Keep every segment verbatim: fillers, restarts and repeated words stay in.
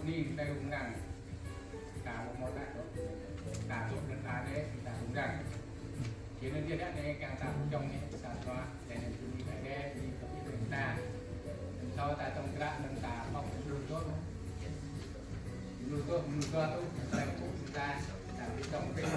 Anai ta rŭng răng. Ta ƀu hmâo tơlơi dŏ. Ta dŏ anŭn ta anai, ta rŭng răng. Yua anŭn yơh anai kiăng ta pơčong anai, ta dua, anai anŭn jum ni ta anai, jum ni ta pơčong ta. Anŭn thâo ta tŏng kră anŭn ta pŏk lu dŏ. Lu dŏ, lu dŏ tŭ, ta pŏk ta, ta pơčong pĕ.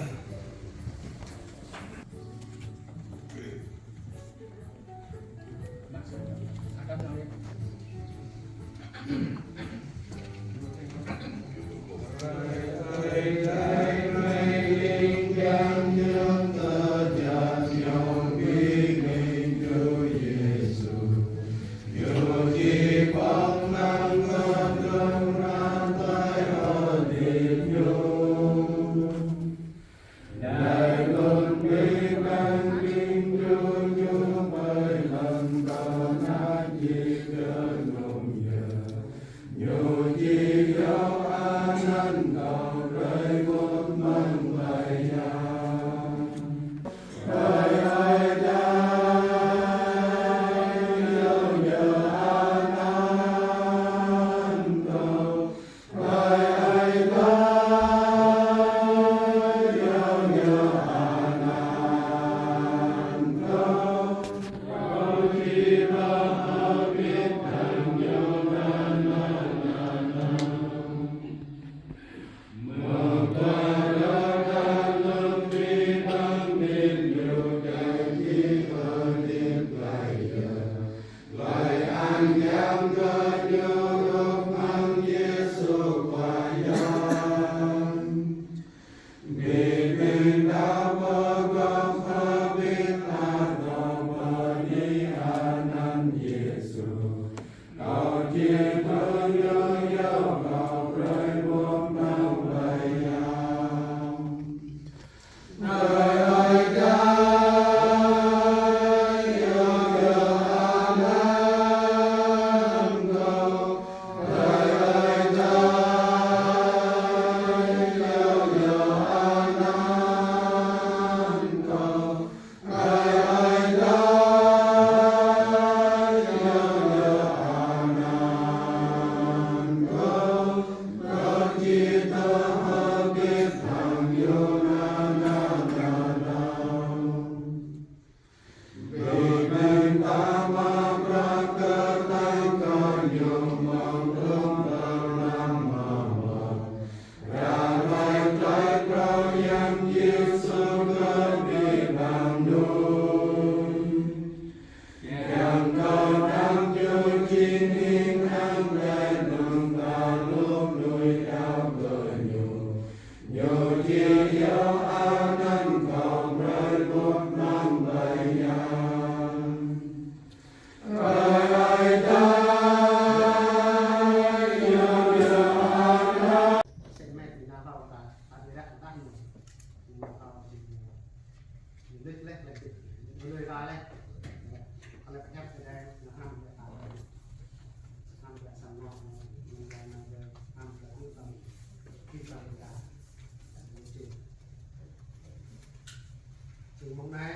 Čơmông anai,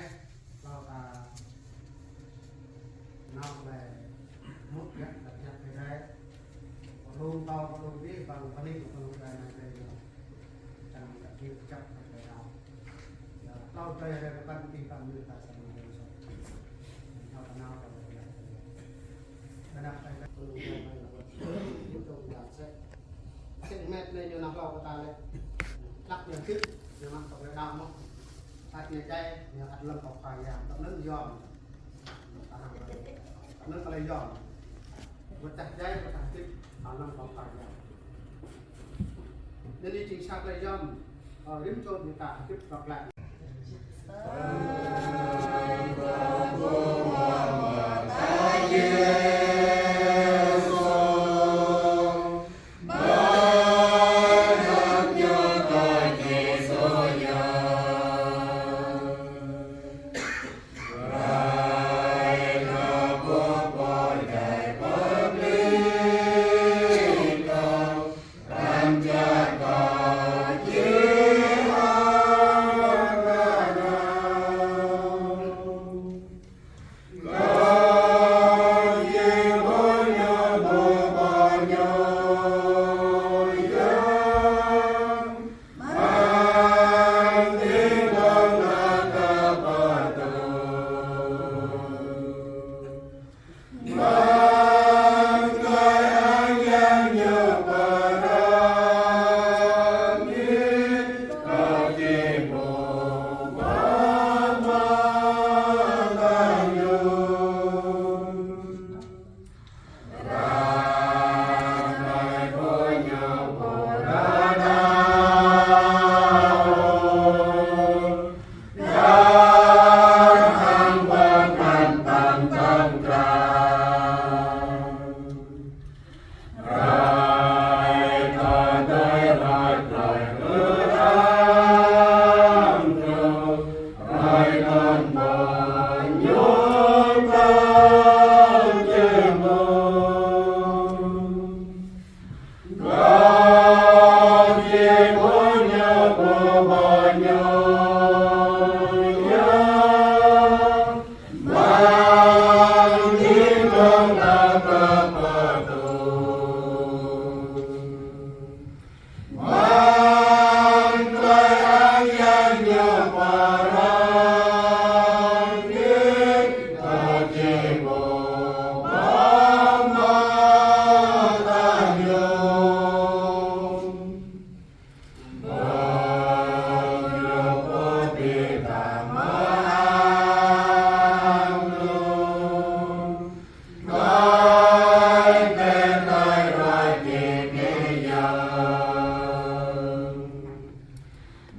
hlâo ta nao lĕ mŭt gah tơnap Ơi Adai. Pơrung tao pơrung dih, bang pơning pơrung Ơi Adai anai lĕ. Čang kơ dih kơjăp kơ Ơi Adai. Yua hlâo Ơi Adai rơkăn dih bang mơnuih ta samơ̆ dơ̆ng sŏ. Hlâo ta nao kơ Ơi Adai. Tơnap Ơi Adai pơrung Ơi Adai lĕ. Ƀu dŏ ngă sĕ. Sĕ met anai ñu nao hlâo kơ ta lĕ. Hlăk ñu hơdip, ñu mă tŏ lĕ đaŏ mơ̆n. Ăt ñu djai, ñu ăt lơ̆m kơ Khua Yang, tŏ anŭn yom. Anŭn kơ lĕ yom. Wơ̆t tah djai, wơ̆t tah hơdip, tŏ lơ̆m kơ Khua Yang. Anŭn anai jing sa tơlơi yom, ơ, rĭm čô ƀing ta hơdip tŏ glaĭ.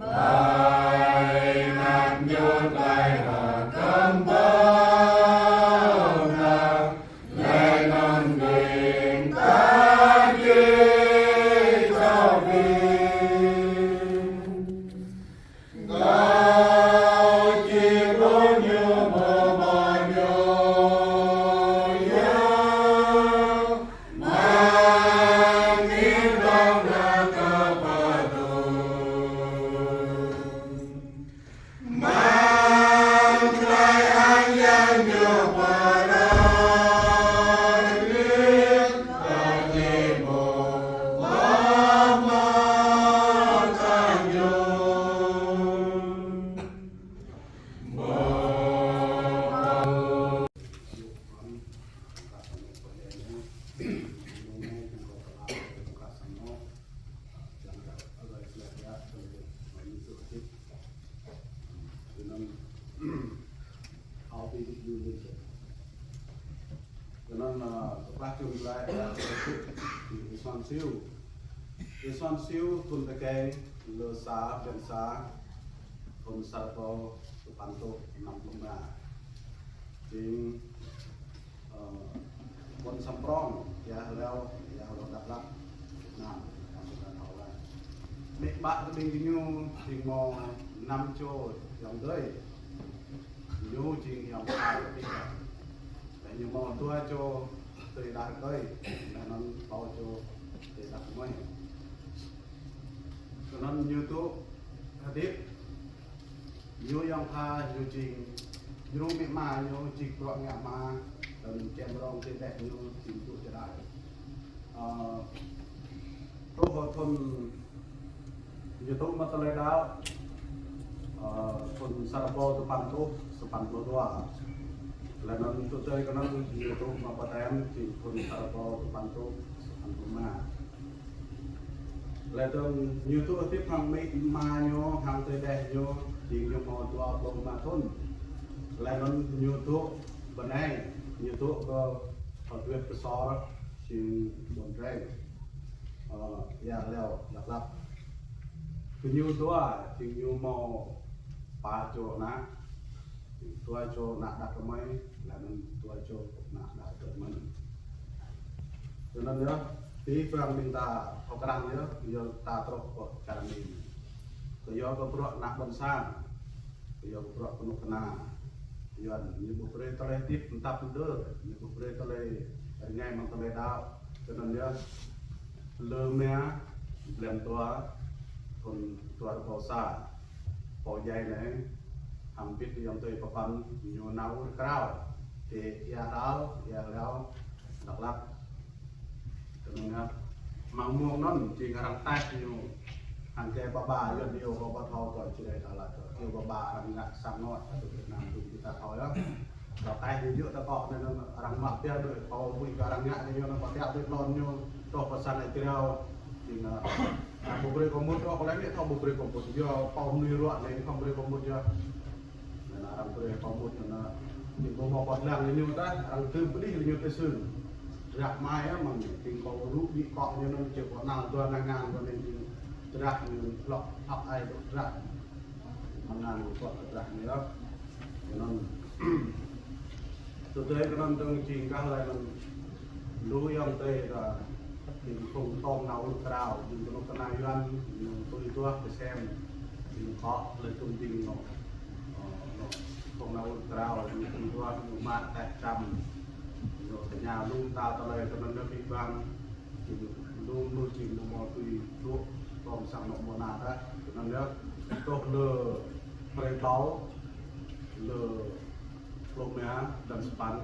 Tơlơi anăn ñu tơlơi hơkăm pơnă, laih anŭn ƀing ta či thâo ƀing. Kâo či ƀuh ñu pơmơ̆ ñu yơh, mơ̆ng anai dơ̆ng tơl kơ pơtŭ. Mơ̆ng tơlơi anŭn yơh ñu pơrơđah kơ ƀing pơmơ̆ ta ñu. Kơ anŭn, ơ, kơplah čung glaĭ, ơ, Isuan Siu. Isuan Siu thun tơkeng, lơ sa, blan sa, thun sa rơbâo tơpăn rơtuh năm pluh rơma. Jing, ơ, ƀôn Samprong, Ia Hleo, Ia Hleo Dak Lak, Việt Nam, Việt Nam, Việt Nam, Thái Lan. Mĭ ƀă kơ ƀing gơñu, jing hmâo năm čô ayŏng adơi. Ñu jing ayŏng tha kơ ƀing ta. Laih ñu hmâo dua čô tơlơi đah rơkơi, laih anŭn tlâo čô tơlơi đah rơmơi. Kơ anŭn ñu dŏ hơdip, ñu ayŏng tha ñu jing, ñu rŭng amĭ ama ñu jing bruă ngă hma, laih anŭn čem rong tơlơi đeh ñu jing dŏ čơđai. Ơ, truh thun ñu dŏ mă tơlơi đaŏ, ơ, thun sa rơbâo tơpăn rơtuh sapăn pluh dua. Laih anŭn tui tơlơi kơ anŭn ñu dŏ mă baptem jing thun sa rơbâo tơpăn rơtuh sapăn pluh rơma. Laih dơ̆ng ñu dŏ hơdip hăng amĭ ama ñu, hăng tơlơi đeh ñu, jing ñu hmâo dua pluh rơma thun. Laih anŭn ñu dŏ bơnai, ñu dŏ kơ, kơ Duyệt Kơsor, jing ƀôn Reng. Ơ, Ia Hleo Dak Lak. Kơ ñu dua, jing ñu hmâo pă čô ană, dua čô ană đah rơmơi, laih anŭn dua čô ană đah rơkơi mơ̆n. Kơ anŭn yơh, tui pran ƀing ta thâo krăn yơh, yơh ta truh pơ čar Mi. Kơ yua kơ bruă ană ƀôn sang, kơ yua kơ bruă kơnuk kơna. Yuan ñu ƀu brơi tơlơi hơdip mơtăp mơdơr, ñu ƀu brơi tơlơi rơngai amăng tơlơi đaŏ. Kơ anŭn yơh, lơ rơma, blan dua, thun dua rơbâo sa. Pô djai anai, hăng ƀing ayŏng adơi pơpăn, ñu nao ur krao, tơ Ia Hleo, Ia Hleo, Dak Lak. Kơ anŭn yơh, mơ̆ng mông anŭn, jing arăng taih ñu, hăng kơ pơba, yua ñu pơba thâo kơ čơđai Dak Lak, yua pơba arăng ngă sang anŏ, tơ Việt Nam tui ƀing ta thâo yơh. Rơkơi ñu yua tơkŏ anŭn, arăng mă pia đuaĭ, pô ƀuih kơ arăng ngă kơ ñu anŭn, pơtiă đuaĭ lŏn ñu, truh pơ sang ai triao. Jing, ơ, arăng ƀu brơi kơ mŭt, ơ, kơ lĕ ñu thâo ƀu brơi kơ mŭt, yua pô mơnuih ruă anai, thâo brơi kơ mŭt yơh. Anŭn arăng brơi kơ mŭt anŭn, jing ƀu hmâo pơdlăng kơ ñu tah, arăng tơm pơdih kơ ñu tơ sưng. Drah mai yơh mơ̆ng, jing pô rŭ đĭ kŏ ñu anŭn, či pơnal dua nang ngan kơ anai jing drah ñu hlŏk, hlŏk ai dŏ drah. Mơngan kŏ kơ drah ñu yơh. Anŭn. Tơdơi kơ anŭn dơ̆ng jing kah laih anŭn lu ayŏng adơi ta, jing phung tŏng nao ur krao, jing kơnuk kơna Yuan, jing tui duah kơsem, jing kŏ laih tum jing anŏ, ơ, anŏ, tŏng nao ur krao, jing tui duah, ñu mă taih čăm, ñu tơña lŏm ta tơlơi kơ anŭn abih bang. Jing lu mơnuih jing mơ̆ mơ̆ tui dŏ tŏm sang anŏ mơ̆ ană tah. Kơ anŭn yơh, truh lơ hrơi tlâo, lơ pluh rơma, blan sapăn,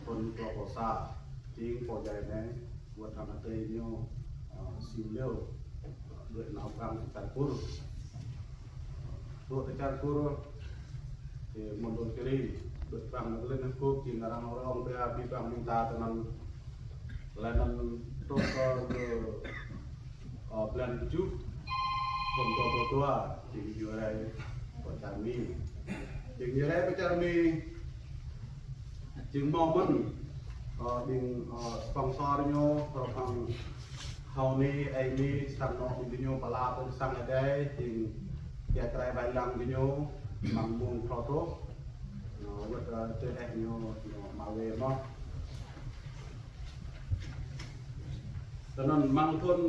thun dua rơbâo sa. Jing pô djai anai, wơ̆t hăng adơi ñu, ơ, Siu Liu, đuaĭ nao prăng tơ čar Kur. Dŏ tơ čar Kur, tơ Mondulkiri, dŏ prăng nao Liên Hợp Quốc, jing arăng rong ƀiă abih bang ƀing ta tơ anŭn. Laih anŭn truh kơ, ơ, blan tơjuh, thun dua rơbâo dua, jing ñu rai pơ čar Mi. Jing ñu rai pơ čar Mi, jing hmâo mơ̆n, ơ, ƀing, ơ, sponsor ñu, hrŏm hăng Honi, Amy, sang anŏ ƀing ñu pơala pơ sang adai, jing Kiăng krai wai lăng kơ ñu, mơ̆ng mông phrâo truh, ñu wơ̆t, ơ, tơ eh ñu, ñu mă wai mơ̆n. Tơ anŭn mơ̆ng thŭn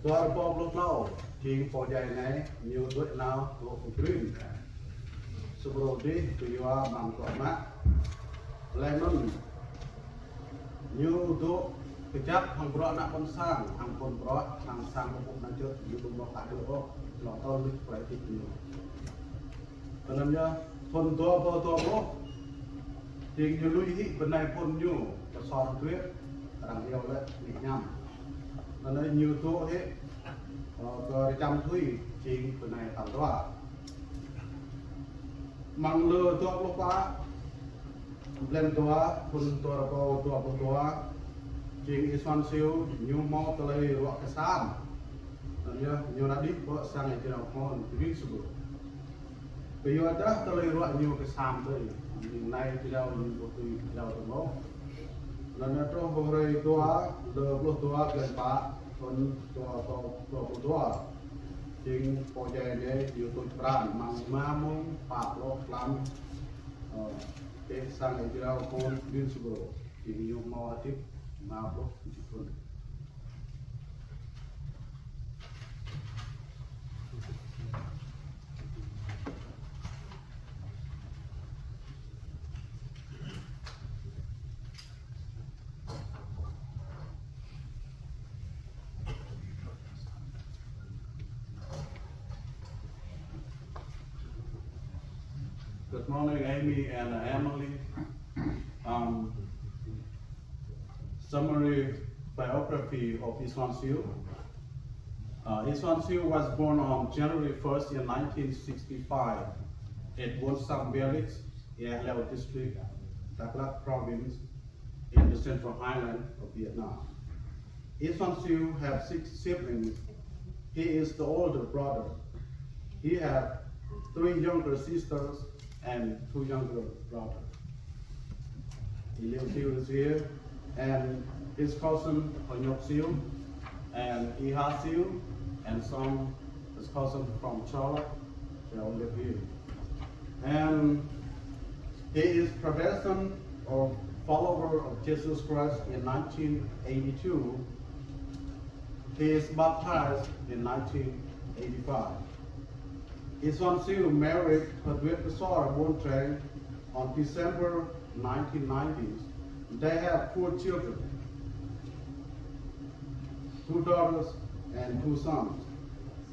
dua rơbâo pluh klâo, jing pô djai anai, ñu đuaĭ nao dŏ pơ Green. Sơbrô dih, kơ yua mơ̆ng dŏ mă. Laih anŭn, ñu dŏ kơjăp hăng bruă ană ƀôn sang, hăng phŭn bruă, hăng sang pơpŭ ană čư̆, ñu ƀu mơak đuaĭ ôh, lŏ tơl luč prai tĭt ñu. Tơ anŭn yơh, thŭn dua rơbâo dua pluh, jing ñu lui hĭ bơnai phŭn ñu, pơsor duit, arăng iâu lĕ amĭ ñăm. Tơ anŭn ñu dŏ hĭ, ơ, kơ rơčăm tui, jing bơnai tal dua. Mơ̆ng lơ dua pluh pă, blan dua, thŭn dua rơbâo dua pluh dua, jing Y Xuan Siu, ñu hmâo tơlơi ruă kơsam. Anŭn yơh, ñu nao đĭ pơ sang ơi jrao hmâo anŭn Greensboro. Kơ yua dah tơlơi ruă ñu kơsam tơi, ning anai jrao ñu ƀu tui jrao tơmơ̆. Anŭn yơh truh hrơi dua, lơ pluh dua blan pă, thŭn dua rơbâo dua pluh dua. Jing pô djai anai ñu tuč pran mơ̆ng rơma mông pă pluh klăm, ơ, pơ sang ơi jrao hmâo anŭn Greensboro. Jing ñu hmâo hơdip rơma pluh tơjuh thŭn. Good morning, Amy and Emily. Um, summary biography of Y Xuan Siu. Uh, Y Xuan Siu was born on January first in nineteen sixty-five at Buôn Sam Village, Ea Hleo District, Dak Lak Province, in the Central Highland of Vietnam. Y Xuan Siu have six siblings. He is the older brother. He have three younger sisters and two younger brothers. Y Liu Siu is here, and his cousin Hoi Nhok Siu, and Y Ha Siu, and some his cousin from Chawla. They all live here. And he is Protestant or follower of Jesus Christ in nineteen eighty-two. He is baptized in nineteen eighty-five. Y Xuan Siu married Pơduet Pơsor Buôn Treng on December nineteen ninety. They have four children, two daughters and two sons.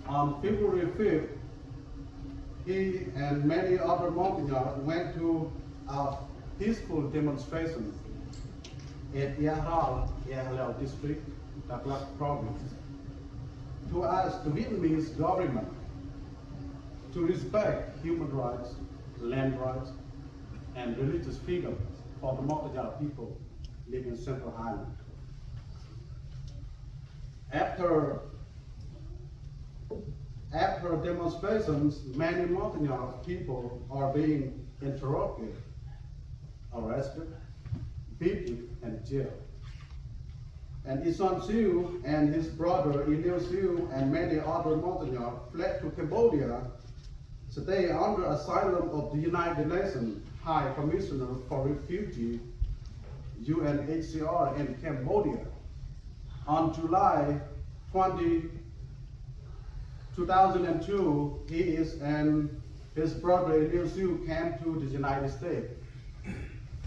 On February fifth, he and many other Montagnards went to a peaceful demonstration at Ia Hral, Ia Hleo District, Dak Lak Province, to ask the Vietnamese government to respect human rights, land rights, and religious freedom for the Montagnard people living in Central Highland. After, after demonstrations, many Montagnard people are being interrogated, arrested, beaten, and jailed. And Y Xuan Siu and his brother Y Liu Siu and many other Montagnard fled to Cambodia, stay under asylum of the United Nations High Commissioner for Refugee, U N H C R, in Cambodia. On July twenty, two thousand and two, he is and his brother Y Liu Siu came to the United States.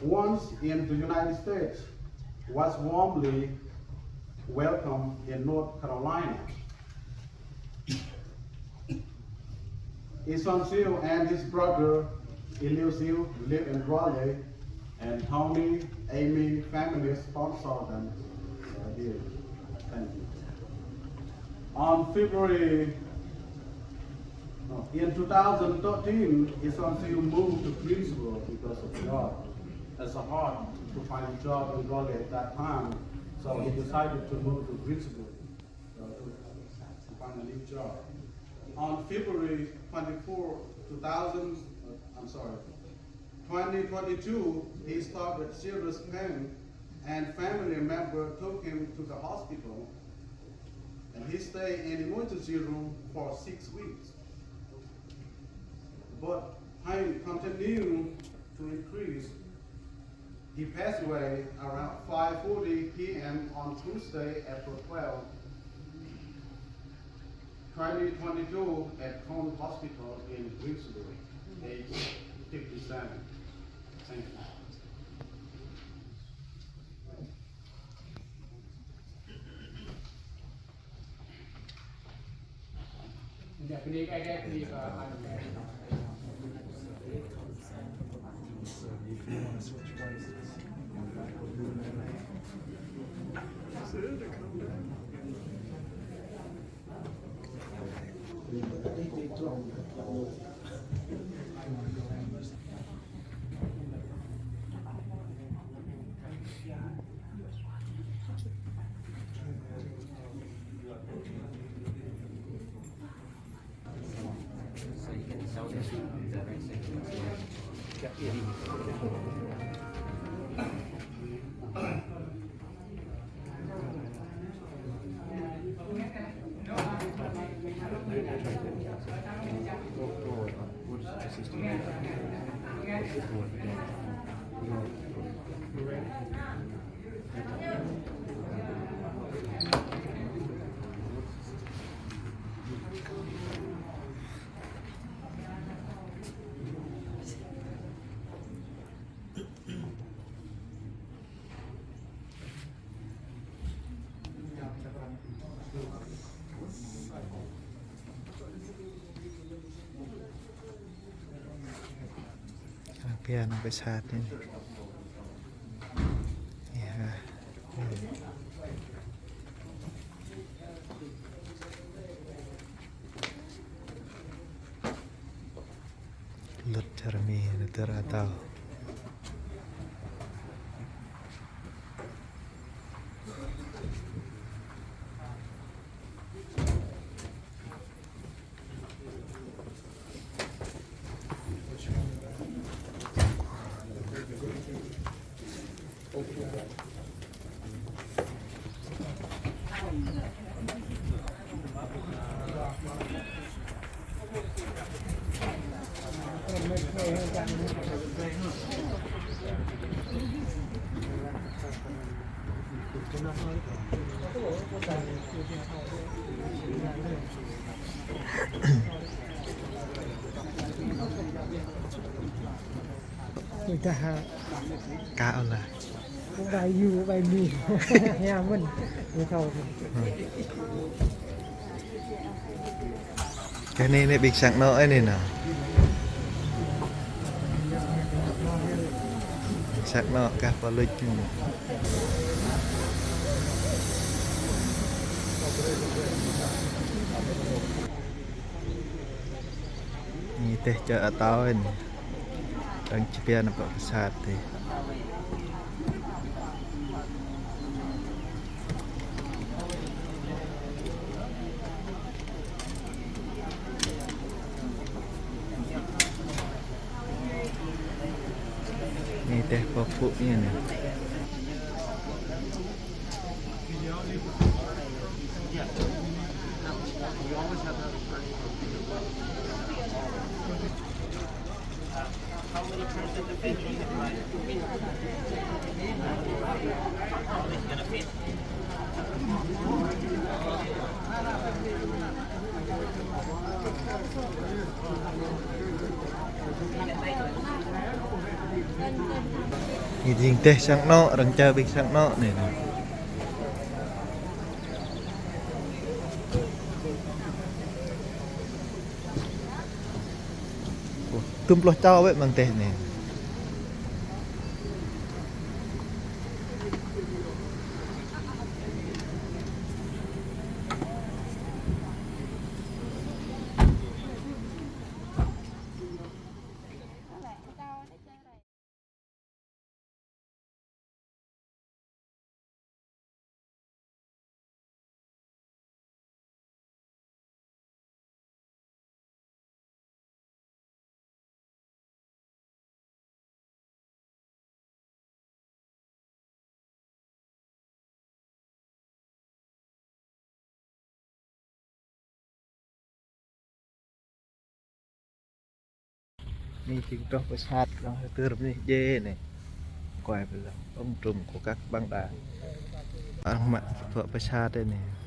Once in the United States, was warmly welcomed in North Carolina. Y Xuan Siu and his brother Y Liu Siu live in Raleigh, and Tony, Amy family sponsor them, uh, here. Thank you. On February, no, in two thousand thirteen, Y Xuan Siu moved to Greensboro because of job. It's hard to find a job in Raleigh at that time, so he decided to move to Greensboro, uh, to, to find a new job. On February twenty-fourth, two thousand, uh, I'm sorry, twenty twenty-two, he started serious pain, and family member took him to the hospital, and he stayed in emergency room for six weeks. He passed away around five forty p m on Tuesday, April twelfth, twenty twenty-two, at Cone Hospital in Greensboro, age fifty-seven. Thank you. Arăng pơhiăp nao pơ sat anai. Yơh. Lŭt čar Mi nao tơlơi atâo. Dah, ha. Ka olah. Bai yu, bai mi. Ya, mơ̆n. Mi thâo. Kah anai, anai ƀing sang anŏ anai nă. Ƀing sang anŏ kah pơlŭč anai. Anai tơlơi atâo anai. Arăng či pơhiăp nao pơ sat tih. Anai tơlơi pơpŭ anai. Anai jing tơlơi sang anŏ, arăng čar ƀing sang anŏ anai. Ơ, tơm pluh čô wơ̆t mơ̆ng tơlơi anai. Anai jing truh pơ sat, arăng hơdơr mơ̆n anai, djai anai. Kuai pơlă, ƀơ̆ng trŭm kơ kăk ƀăng đa. Arăng mă pơpă pơsa tơ anai.